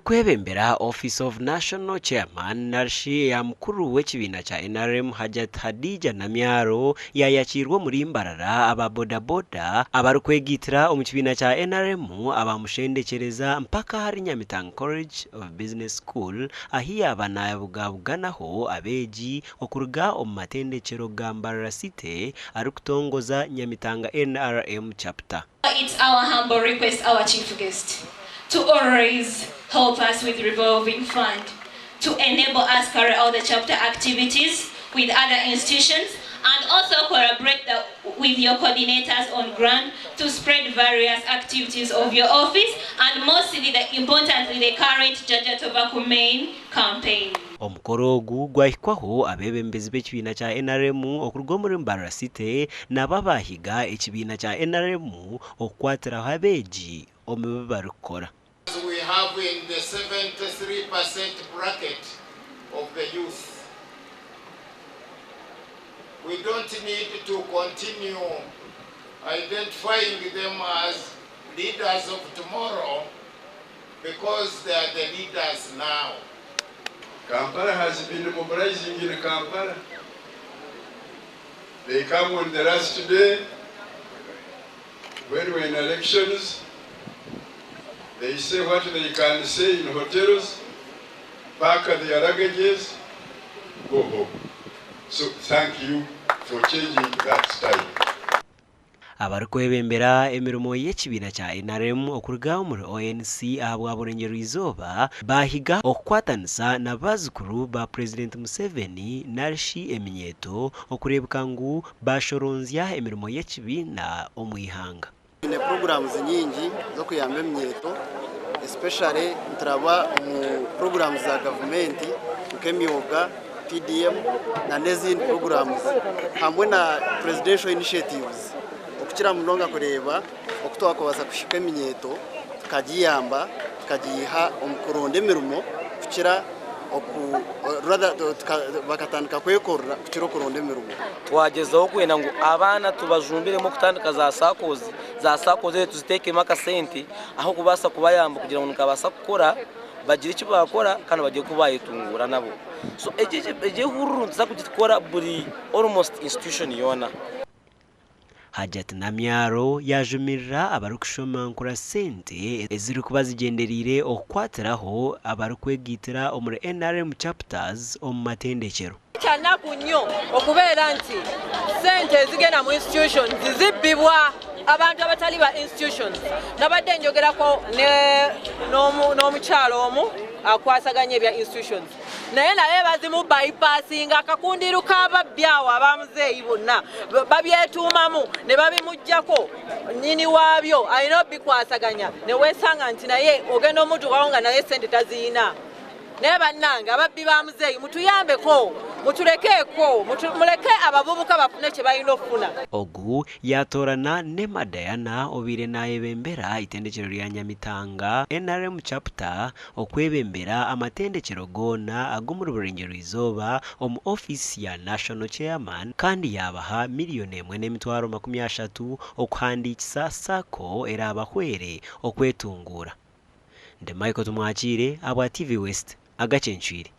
Orikwebembera Office of National Chairman narishi eya mukuru w'ekibiina kya nrm Hajjat Hadijah Namyaro yaayakiirwa omuri Mbarara aba boda boda abarikwegaitira omu kibiina kya nrm abamushendekyereza mpaka ahari Nyamitanga College of Business School ahi yaaba nabugabuganaho abeegi okuruga omu matendekyero ga Mbarara City arikutongoza Nyamitanga NRM Chapter. It's our humble request our chief guest to always help us with revolving fund to enable us carry out the chapter activities with other institutions and also collaborate the, with your coordinators on ground to spread various activities of your office and mostly the importantly the current Jajja Tobacco main campaign. Omukoro ogu gwahikwaho abeebembezi b'ekibiina kya NRM okuruga omuri Mbarara City nabo abaahiga ekibiina kya NRM okukwatiraho abeegi omu bi barikukora. We have in the 73% bracket of the youth. We don't need to continue identifying them as leaders of tomorrow because they are the leaders now. Kampala has been mobilizing in Kampala. They come on the last day when we're in elections. They say what they can say in hotels, pack their luggages, go home. So thank you for changing that style. Abarikwebembera emirimo y'ekibiina kya NRM okuruga omuri ONC ahabwa Burengyerwa-izooba baahiga okukwatanisa na baijukuru ba Purezidenti Museveni narishi eminyeeto okureebeka ngu bashoronzya emirimo y'ekibiina omu ihanga. Twine programs nyingi z'okuyamba eminyeeto, especially nituraba omu programs za gavumenti nk'emyoga, PDM na n'ezindi programs hamwe na presidential initiatives, okukira munonga kureeba oku twakubaasa kuhika eminyeeto tukagiyamba, tukagiiha omu kuronda emirimo kukira oku rather bakatandika kwekorera kukira okuronda emirimo. Twagezaho kwenda ngu abaana tubajumbiremu okutandika za SACCOs. Za SACCOs ezo tuziteekemu akasente aho kubaasa kubayamba kugira ngu nikabaasa kukora, bagire eki baakora kandi bagire oku bayetunguura nabo. So egi ehururu nituza kugikora buri almost institution yoona. Hajjat Namyaro yaajumirira abarikushoma sente ezirikuba zigyendereire okukwatiraho abarikwegaitira omuri NRM chapters omu matendekyero. Kyanaku nnyo okubeera nti sente ezigenda mu institutions zibbibwa abantu abatali ba institutions. Nabadde njogerako n'omukyalo omu akwasaganya ebya institutions, naye bazimu bypassinga akakundiru k'ababbi awo abamuzeeyi bonna babyetuumamu ne babimuggyako. Nnyini waabyo alina obikwasaganya, ne weesanga nti naye ogenda omutuukawo nga naye sente taziyina. Naye bannange, ababbi ba muzeeyi, mutuyambeko, mutulekeeko, muleke abavubuka bafune kye balina okufuna. Ogu yatoorana Nema Diana obaire nayebembera itendekero rya Nyamitanga NRM chapter okwebembera amatendekero goona ag'omuri Burengyerwa-izooba omu ofiisi ya National Chairman, kandi yabaha 1,030,000 okuhandiikisa SACCO erabahwere okwetunguura. Ndi Michael Tumwakiire abwa TV West, agacencwire.